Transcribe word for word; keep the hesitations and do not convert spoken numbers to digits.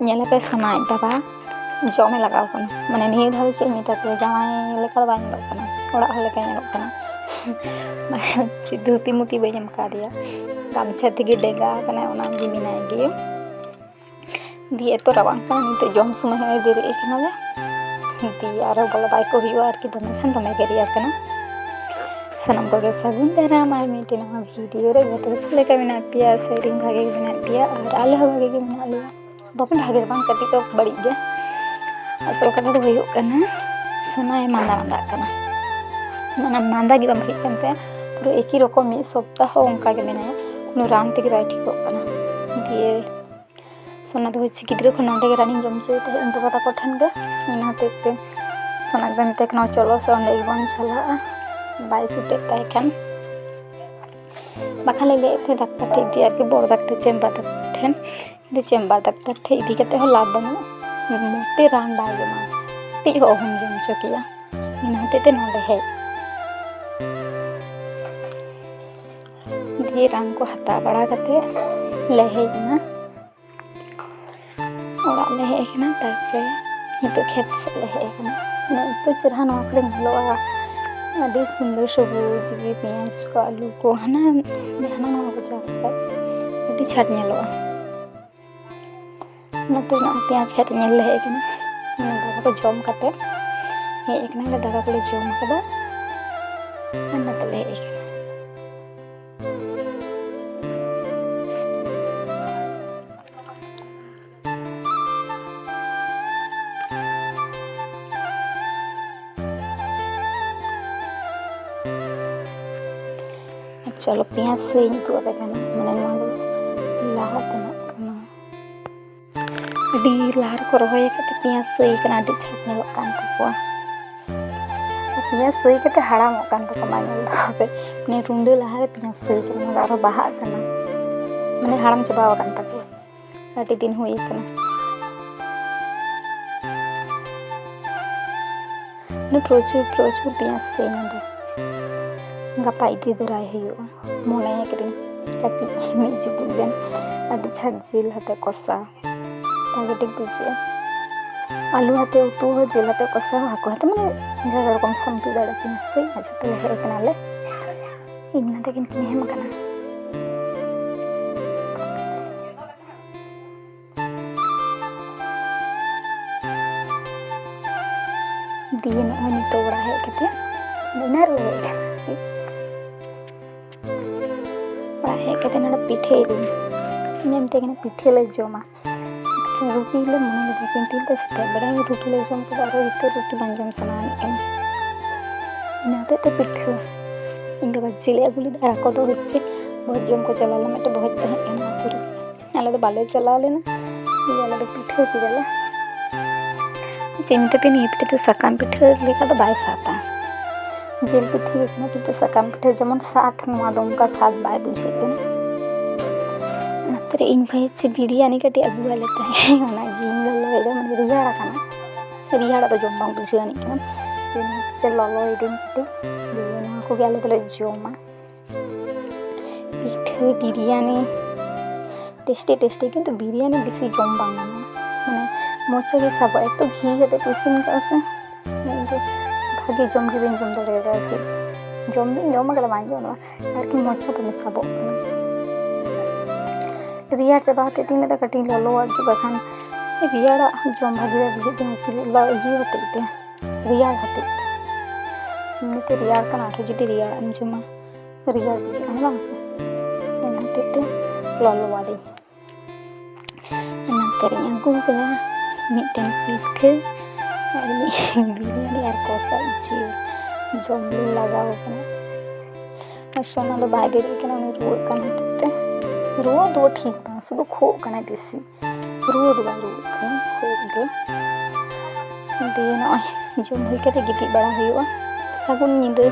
ᱧᱮᱞᱮᱯᱮ, ᱥᱚᱱᱟ ᱟᱡ ᱵᱟᱵᱟ ᱡᱚᱢᱮ ᱞᱟᱜᱟᱣ ᱠᱟᱱᱟ᱾ ᱢᱟᱱᱮ ᱱᱤᱭᱟᱹ ᱫᱷᱟᱣ ᱫᱚ ᱪᱮᱫ ᱤᱧ ᱢᱮᱛᱟ ᱯᱮᱭᱟ, ᱡᱟᱶᱟᱭ ᱞᱮᱠᱟ ᱫᱚ ᱵᱟᱭ ᱧᱮᱞᱚᱜ ᱠᱟᱱᱟ, ᱚᱲᱟᱜ ᱦᱚᱲ ᱞᱮᱠᱟᱭ ᱧᱮᱞᱚᱜ ᱠᱟᱱᱟ᱾ ᱢᱟᱱᱮ ᱫᱷᱩᱛᱤ ᱢᱩᱛᱤ ᱵᱟᱹᱧ ᱮᱢ ᱠᱟᱣᱫᱮᱭᱟ, ᱜᱟᱢᱪᱷᱟ ᱛᱮᱜᱮ ᱰᱮᱸᱜᱟ ᱟᱠᱟᱱᱟᱭ, ᱚᱱᱟ ᱜᱮ ᱢᱮᱱᱟᱭ ᱜᱮ᱾ ᱫᱤᱭᱮ ᱮᱛᱚ ᱨᱟᱵᱟᱝ ᱠᱟᱱᱟ, ᱱᱤᱛᱚᱜ ᱡᱚᱢ ᱥᱚᱢᱚᱭ ᱦᱚᱸ ᱵᱮᱨᱮᱫ ᱟᱠᱟᱱᱟᱞᱮ᱾ ᱫᱤᱭᱮ ᱟᱨᱦᱚᱸ ᱵᱚᱞᱚ ᱵᱟᱭ ᱠᱚ ᱦᱩᱭᱩᱜᱼᱟ ᱟᱨᱠᱤ, ᱫᱚᱢᱮ ᱠᱷᱟᱱ ᱫᱚᱢᱮ ᱜᱮ ᱨᱮᱭᱟᱲ ᱠᱟᱱᱟ᱾ ᱥᱟᱱᱟᱢ ᱠᱚᱜᱮ ᱥᱟᱹᱜᱩᱱ ᱫᱟᱨᱟᱢ ᱟᱨ ᱢᱤᱫᱴᱮᱱ ᱱᱟᱣᱟ ᱵᱷᱤᱰᱤᱭᱳ ᱨᱮ᱾ ᱡᱚᱛᱚ ᱦᱚᱲ ᱪᱮᱫ ᱞᱮᱠᱟ ᱢᱮᱱᱟᱜ ᱯᱮᱭᱟ? ᱟᱥᱟᱭᱮᱫᱟᱹᱧ ᱵᱷᱟᱜᱮ ᱜᱮ ᱢᱮᱱᱟᱜ ᱯᱮᱭᱟ, ᱟᱨ ᱟᱞᱮ ᱦᱚᱸ ᱵᱷᱟᱜᱮ ᱜᱮ ᱢᱮᱱᱟᱜ ᱞᱮᱭᱟ᱾ ᱫᱚᱢᱮ ᱵᱷᱟᱜᱮ ᱫᱚ ᱵᱟᱝ, ᱠᱟᱹᱴᱤᱡ ᱫᱚ ᱵᱟᱹᱲᱤᱡ ᱜᱮ᱾ ᱟᱥᱚᱞ ᱠᱟᱛᱷᱟ ᱫᱚ ᱦᱩᱭᱩᱜ ᱠᱟᱱᱟ, ᱥᱚᱱᱟᱭ ᱢᱟᱸᱫᱟ ᱢᱟᱸᱫᱟᱜ ᱠᱟᱱᱟ᱾ ᱚᱱᱟ ᱢᱟᱸᱫᱟ ᱜᱮ ᱵᱟᱝ ᱵᱷᱟᱜᱮᱜ ᱠᱟᱱ ᱛᱟᱭᱟ, ᱯᱩᱨᱟᱹ ᱮᱠᱤ ᱨᱚᱠᱚᱢ ᱢᱤᱫ ᱥᱚᱯᱛᱟᱦᱚ ᱚᱱᱠᱟ ᱜᱮ ᱢᱮᱱᱟᱭᱟ, ᱠᱳᱱᱳ ᱨᱟᱱ ᱛᱮᱜᱮ ᱵᱟᱭ ᱴᱷᱤᱠᱚᱜ ᱠᱟᱱᱟ᱾ ᱫᱤᱭᱮ ᱥᱚᱱᱟ ᱫᱚ ᱦᱚᱪᱪᱷᱮ ᱜᱤᱫᱽᱨᱟᱹ ᱠᱷᱚᱱ ᱱᱚᱸᱰᱮ ᱜᱮ ᱨᱟᱱᱤᱧ ᱡᱚᱢ ᱦᱚᱪᱚᱭᱮ ᱛᱟᱦᱮᱸᱫ ᱤᱧ ᱵᱟᱵᱟ ᱛᱟᱠᱚ ᱴᱷᱮᱱ ᱜᱮ᱾ ᱚᱱᱟ ᱦᱚᱛᱮᱡ ᱛᱮ ᱥᱚᱱᱟ ᱫᱚ ᱢᱮᱛᱟᱭ ᱠᱟᱱᱟ, "ᱪᱚᱞᱚ ᱥᱮ ᱚᱸᱰᱮ ᱜᱮᱵᱚᱱ ᱪᱟᱞᱟᱜᱼᱟ", ᱵᱟᱭ ᱥᱩᱴᱮᱫ ᱛᱟᱭ ᱠᱷᱟᱱ᱾ ᱵᱟᱠᱷᱟᱱ ᱞᱮ ᱞᱟᱹᱭᱮᱫ ᱛᱟᱦᱮᱸᱫ ᱰᱟᱠᱛᱟᱨ ᱴᱷᱮᱱ ᱤᱫᱤ, ᱟᱨᱠᱤ ᱵᱚᱲᱚ ᱰᱟᱠᱛᱟᱨ ᱪᱮᱢᱵᱟᱨ ᱰᱟᱠᱛᱟᱨ ᱴᱷᱮᱱ᱾ ᱠᱤᱱᱛᱩ ᱪᱮᱢᱵᱟᱨ ᱰᱟᱠᱛᱟᱨ ᱴᱷᱮᱱ ᱤᱫᱤ ᱠᱟᱛᱮ ᱦᱚᱸ ᱞᱟᱵᱷ ᱵᱟᱹᱱᱩᱜ, ᱢᱚᱴᱮ ᱨᱟᱱ ᱵᱟᱭ ᱡᱚᱢᱟ, ᱠᱟᱹᱴᱤᱡ ᱦᱚᱸ ᱚᱦᱚᱢ ᱡᱚᱢ ᱦᱚᱪᱚ ᱠᱮᱭᱟ᱾ ᱤᱱᱟᱹ ᱦᱚᱛᱮᱡ ᱛᱮ ᱱᱚᱸᱰᱮ ᱦᱮᱡ᱾ ᱫᱤᱭᱮ ᱨᱟᱱ ᱠᱚ ᱦᱟᱛᱟᱣ ᱵᱟᱲᱟ ᱠᱟᱛᱮ ᱞᱮ ᱦᱮᱡ ᱮᱱᱟ᱾ ᱚᱲᱟᱜ ᱞᱮ ᱦᱮᱡ ᱟᱠᱟᱱᱟ, ᱛᱟᱨᱯᱚᱨᱮ ᱱᱤᱛᱚᱜ ᱠᱷᱮᱛ ᱥᱮᱫ ᱞᱮ ᱦᱮᱡ ᱟᱠᱟᱱᱟ᱾ ᱢᱟᱱᱮ ᱮᱛᱚ ᱪᱮᱨᱦᱟ ᱱᱚᱣᱟ ᱠᱚᱨᱮ ᱧᱮᱞᱚᱜᱼᱟ, ᱟᱹᱰᱤ ᱥᱩᱱᱫᱚᱨ ᱥᱚᱵᱩᱡ ᱜᱮ, ᱯᱮᱸᱭᱟᱡᱽ ᱠᱚ, ᱟᱹᱞᱩ ᱠᱚ, ᱦᱟᱱᱟ ᱦᱟᱱᱟ ᱱᱚᱣᱟ ᱠᱚ ᱪᱟᱥ ᱠᱟᱜ, ᱟᱹᱰᱤ ᱪᱷᱟᱴ ᱧᱮᱞᱚᱜᱼᱟ᱾ ᱱᱚᱛᱮ ᱱᱚᱜᱼᱚᱭ ᱯᱮᱸᱭᱟᱡᱽ ᱠᱷᱮᱛ ᱧᱮᱞ ᱞᱮ ᱦᱮᱡ ᱟᱠᱟᱱᱟ᱾ ᱢᱟᱱᱮ ᱫᱟᱠᱟ ᱠᱚ ᱡᱚᱢ ᱠᱟᱛᱮ ᱦᱮᱡ ᱟᱠᱟᱱᱟ ᱞᱮ, ᱫᱟᱠᱟ ᱠᱚᱞᱮ ᱡᱚᱢ ᱠᱟᱫᱟ ᱟᱨ ᱱᱚᱛᱮ ᱞᱮ ᱦᱮᱡ ᱟᱠᱟᱱᱟ᱾ ᱟᱨ ᱪᱚᱞᱚ, ᱯᱮᱸᱭᱟᱡᱽ ᱥᱟᱹᱭ ᱤᱧ ᱩᱛᱩ ᱟᱯᱮ ᱠᱟᱱᱟ, ᱢᱟᱱᱮ ᱱᱚᱣᱟ ᱫᱚ ᱞᱟᱦᱟ ᱛᱮᱱᱟᱜ ᱠᱟᱱᱟ᱾ ᱟᱹᱰᱤ ᱞᱟᱦᱟ ᱨᱮᱠᱚ ᱨᱚᱦᱚᱭ ᱟᱠᱟᱫ ᱛᱮ ᱯᱮᱸᱭᱟᱡᱽ ᱥᱟᱹᱭ ᱠᱟᱱᱟ, ᱟᱹᱰᱤ ᱪᱷᱟᱴ ᱧᱮᱞᱚᱜ ᱠᱟᱱ ᱛᱟᱠᱚᱣᱟ᱾ ᱟᱨ ᱯᱮᱸᱭᱟᱡᱽ ᱥᱟᱹᱭ ᱠᱟᱛᱮ ᱦᱟᱲᱟᱢᱚᱜ ᱠᱟᱱ ᱛᱟᱠᱚᱣᱟ, ᱢᱟ ᱧᱮᱞ ᱫᱚᱦᱚ ᱯᱮ, ᱢᱟᱱᱮ ᱨᱩᱸᱰᱟᱹ ᱞᱟᱦᱟ ᱨᱮ ᱯᱮᱸᱭᱟᱡᱽ ᱥᱟᱹᱭ ᱠᱟᱱᱟ, ᱚᱱᱟ ᱫᱚ ᱟᱨᱦᱚᱸ ᱵᱟᱦᱟᱜ ᱠᱟᱱᱟ, ᱢᱟᱱᱮ ᱦᱟᱲᱟᱢ ᱪᱟᱵᱟᱣ ᱟᱠᱟᱱ ᱛᱟᱠᱚᱣᱟ᱾ ᱟᱹᱰᱤ ᱫᱤᱱ ᱦᱩᱭ ᱟᱠᱟᱱᱟ᱾ ᱢᱟᱱᱮ ᱯᱨᱚᱪᱩᱨ, ᱯᱨᱚᱪᱩᱨ ᱯᱮᱸᱭᱟᱡᱽ ᱥᱮ ᱱᱚᱰᱮ᱾ ᱜᱟᱯᱟ ᱤᱫᱤ ᱫᱟᱨᱟᱭ ᱦᱩᱭᱩᱜᱼᱟ, ᱢᱚᱱᱮ ᱠᱟᱹᱫᱟᱹᱧ ᱠᱟᱹᱴᱤᱡ ᱢᱤᱫ ᱪᱩᱯᱩᱫ ᱜᱟᱱ᱾ ᱟᱹᱰᱤ ᱪᱷᱟᱴ ᱡᱤᱞ ᱟᱛᱮ ᱠᱚᱥᱟ᱾ ᱵᱷᱟᱜᱮ ᱴᱷᱤᱠ ᱵᱩᱡᱷᱟᱹᱜᱼᱟ᱾ ᱟᱹᱞᱩ ᱟᱛᱮ ᱩᱛᱩ ᱦᱚᱸ, ᱡᱤᱞ ᱟᱛᱮ ᱠᱚᱥᱟ ᱦᱚᱸ, ᱦᱟᱹᱠᱩ ᱟᱛᱮ, ᱢᱟᱱᱮ ᱡᱚᱛᱚ ᱨᱚᱠᱚᱢ ᱥᱟᱱᱛᱩ ᱫᱟᱲᱮᱭᱟᱜ ᱠᱟᱱᱟ ᱥᱮ᱾ ᱟᱨ ᱡᱚᱛᱚ ᱞᱮ ᱦᱮᱡ ᱟᱠᱟᱱᱟᱞᱮ, ᱤᱧ ᱢᱟ ᱛᱟᱹᱠᱤᱱ ᱠᱤᱱ ᱮᱢ ᱟᱠᱟᱱᱟ᱾ ᱫᱤᱭᱮ ᱱᱚᱜᱼᱚᱭ ᱱᱤᱛᱚᱜ ᱚᱲᱟᱜ ᱦᱮᱡ ᱠᱟᱛᱮ, ᱰᱤᱱᱟᱨ ᱞᱮ ᱦᱮᱡ ᱠᱟᱱᱟ᱾ ᱚᱲᱟᱜ ᱦᱮᱡ ᱠᱟᱛᱮ ᱱᱚᱰᱮ ᱯᱤᱴᱷᱟᱹᱭ ᱫᱟᱹᱧ᱾ ᱤᱧ ᱢᱮᱛᱟᱭ ᱠᱟᱱᱟ ᱯᱤᱴᱷᱟᱹ ᱞᱮ ᱡᱚᱢᱟ᱾ ᱨᱩᱴᱤ ᱞᱮ ᱢᱚᱱᱮ ᱞᱮᱫᱟ, ᱠᱤᱱᱛᱩ ᱤᱧ ᱫᱚ ᱥᱮᱛᱟᱜ ᱵᱮᱲᱟ ᱨᱩᱴᱤ ᱞᱮ ᱡᱚᱢ ᱠᱮᱫᱟ, ᱟᱨᱚ ᱱᱤᱛᱚᱜ ᱨᱩᱴᱤ ᱵᱟᱝ ᱡᱚᱢ ᱥᱟᱱᱟ ᱟᱹᱱᱤᱡ ᱠᱟᱱᱟ᱾ ᱤᱱᱟᱹ ᱦᱚᱛᱮᱡ ᱛᱮ ᱯᱤᱴᱷᱟᱹ᱾ ᱤᱧ ᱵᱟᱵᱟ ᱡᱤᱞ ᱮ ᱟᱹᱜᱩ ᱞᱮᱫᱟ, ᱟᱨ ᱟᱠᱚ ᱫᱚ ᱦᱚᱪᱪᱷᱮ ᱵᱷᱚᱡᱽ ᱡᱚᱢ ᱠᱚ ᱪᱟᱞᱟᱣ ᱞᱮᱱᱟ, ᱢᱤᱫᱴᱮᱱ ᱵᱷᱚᱡᱽ ᱛᱟᱦᱮᱸ ᱠᱟᱱᱟ ᱟᱹᱛᱩ ᱨᱮ᱾ ᱟᱞᱮ ᱫᱚ ᱵᱟᱞᱮ ᱪᱟᱞᱟᱣ ᱞᱮᱱᱟ, ᱫᱤᱭᱮ ᱟᱞᱮ ᱫᱚ ᱯᱤᱴᱷᱟᱹ ᱠᱮᱫᱟᱞᱮ᱾ ᱪᱮᱫ ᱢᱮᱛᱟ ᱯᱮ, ᱱᱤᱭᱟᱹ ᱯᱤᱴᱷᱟᱹ ᱫᱚ ᱥᱟᱠᱟᱢ ᱯᱤᱴᱷᱟᱹ ᱞᱮᱠᱟ ᱫᱚ ᱵᱟᱭ ᱥᱟᱛᱟ᱾ ᱡᱤᱞ ᱯᱤᱴᱷᱟᱹ ᱜᱮ ᱠᱟᱱᱟ, ᱠᱤᱱᱛᱩ ᱥᱟᱠᱟᱢ ᱯᱤᱴᱷᱟᱹ ᱡᱮᱢᱚᱱ ᱥᱟᱫ, ᱱᱚᱣᱟ ᱫᱚ ᱚᱱᱠᱟ ᱥᱟᱫ ᱵᱟᱭ ᱵᱩᱡᱷᱟᱹᱜ ᱠᱟᱱᱟ᱾ ᱚᱱᱟᱛᱮ ᱤᱧ ᱵᱷᱟᱹᱭ ᱪᱮ ᱵᱤᱨᱭᱟᱱᱤ ᱠᱟᱹᱴᱤᱡ ᱟᱹᱜᱩᱣᱟᱞᱮ ᱛᱟᱦᱮᱸ, ᱚᱱᱟ ᱜᱮᱧ ᱞᱚᱞᱚᱭᱮᱫᱟ, ᱢᱟᱱᱮ ᱨᱮᱭᱟᱲ ᱟᱠᱟᱱᱟ, ᱨᱮᱭᱟᱲᱟᱜ ᱫᱚ ᱡᱚᱢ ᱵᱟᱝ ᱵᱩᱡᱷᱟᱹᱣ ᱟᱹᱱᱤᱡ ᱠᱟᱱᱟ᱾ ᱚᱱᱟᱛᱮ ᱞᱚᱞᱚᱭᱮᱫᱟᱹᱧ ᱠᱟᱹᱴᱤᱡ, ᱫᱤᱭᱮ ᱱᱚᱣᱟ ᱠᱚᱜᱮ ᱟᱞᱮ ᱫᱚᱞᱮ ᱡᱚᱢᱟ᱾ ᱯᱤᱴᱷᱟᱹ, ᱵᱤᱨᱭᱟᱱᱤ, ᱴᱮᱥᱴᱤ ᱴᱮᱥᱴᱤ, ᱠᱤᱱᱛᱩ ᱵᱤᱨᱭᱟᱱᱤ ᱵᱮᱥᱤ ᱡᱚᱢ ᱵᱟᱝ ᱜᱟᱱᱚᱜᱼᱟ, ᱢᱟᱱᱮ ᱢᱚᱪᱟ ᱜᱮ ᱥᱟᱵᱚᱜᱼᱟ, ᱮᱛᱚ ᱜᱷᱤ ᱠᱟᱛᱮ ᱠᱚ ᱤᱥᱤᱱ ᱠᱟᱜᱼᱟ ᱥᱮ᱾ ᱤᱧ ᱫᱚ ᱵᱷᱟᱜᱮ ᱡᱚᱢ ᱜᱮ ᱵᱟᱹᱧ ᱡᱚᱢ ᱫᱟᱲᱮᱭᱟᱫᱟ ᱟᱨᱠᱤ᱾ ᱡᱚᱢ ᱫᱚᱧ ᱡᱚᱢ ᱠᱟᱫᱟ, ᱵᱟᱝ ᱡᱚᱢ ᱫᱚ ᱵᱟᱝ, ᱟᱨᱠᱤ ᱢᱚᱪᱟ ᱫᱚᱢᱮ ᱥᱟᱵᱚᱜ ᱠᱟᱱᱟ᱾ ᱨᱮᱭᱟᱲ ᱪᱟᱵᱟ ᱦᱚᱛᱮᱡ ᱛᱮ ᱤᱧ ᱞᱟᱹᱭᱫᱟ ᱠᱟᱹᱴᱤᱡ ᱤᱧ ᱞᱚᱞᱚᱣᱟᱜ ᱜᱮ, ᱵᱟᱠᱷᱟᱱ ᱨᱮᱭᱟᱲᱟᱜ ᱡᱚᱢ ᱵᱷᱟᱜᱮ ᱵᱟᱭ ᱵᱩᱡᱷᱟᱹᱜ ᱠᱟᱱᱟ ᱟᱨᱠᱤ, ᱞᱚ-, ᱤᱭᱟᱹ ᱦᱚᱛᱮᱡ ᱛᱮ, ᱨᱮᱭᱟᱲ ᱦᱚᱛᱮᱡ ᱛᱮ᱾ ᱮᱢᱱᱤᱛᱮ ᱨᱮᱭᱟᱲ ᱠᱟᱱᱟ, ᱟᱨᱦᱚᱸ ᱡᱩᱫᱤ ᱨᱮᱭᱟᱲᱟᱜ ᱮᱢ ᱡᱚᱢᱟ, ᱨᱮᱭᱟᱲ ᱵᱩᱡᱷᱟᱹᱜᱼᱟ, ᱦᱮᱸ ᱵᱟᱝ ᱥᱮ? ᱚᱱᱟ ᱦᱚᱛᱮᱡ ᱛᱮ ᱞᱚᱞᱚᱣᱟᱫᱤᱧ᱾ ᱚᱱᱟᱛᱮ ᱨᱤᱧ ᱟᱹᱜᱩ ᱠᱟᱫᱟ ᱢᱤᱫᱴᱮᱱ ᱯᱤᱴᱷᱟᱹ ᱟᱨ ᱢᱤᱫ ᱵᱤᱨᱭᱟᱱᱤ ᱟᱨ ᱠᱚᱥᱟ ᱡᱤᱞ ᱡᱚᱢ ᱞᱤᱧ ᱞᱟᱜᱟᱣ ᱠᱟᱱᱟ᱾ ᱟᱨ ᱥᱳᱱᱟ ᱫᱚ ᱵᱟᱭ ᱵᱮᱨᱮᱫ ᱠᱟᱱᱟ, ᱩᱱᱤ ᱨᱩᱣᱟᱹᱜ ᱠᱟᱱ ᱦᱚᱛᱮᱡ ᱛᱮ᱾ ᱨᱩᱣᱟᱹ ᱫᱚ ᱴᱷᱤᱠ ᱵᱟᱝ, ᱥᱩᱫᱷᱩ ᱠᱷᱩᱜ ᱠᱟᱱᱟᱭ ᱵᱮᱥᱤ, ᱨᱩᱣᱟᱹ ᱫᱚ ᱵᱟᱭ ᱨᱩᱣᱟᱹᱜ ᱠᱟᱱᱟ, ᱠᱷᱩᱜ ᱜᱮ᱾ ᱫᱤᱭᱮ ᱱᱚᱜᱼᱚᱭ ᱡᱚᱢ ᱦᱩᱭ ᱠᱟᱛᱮ ᱜᱤᱛᱤᱡ ᱵᱟᱲᱟ ᱦᱩᱭᱩᱜᱼᱟ᱾ ᱥᱟᱹᱜᱩᱱ ᱧᱤᱫᱟᱹ᱾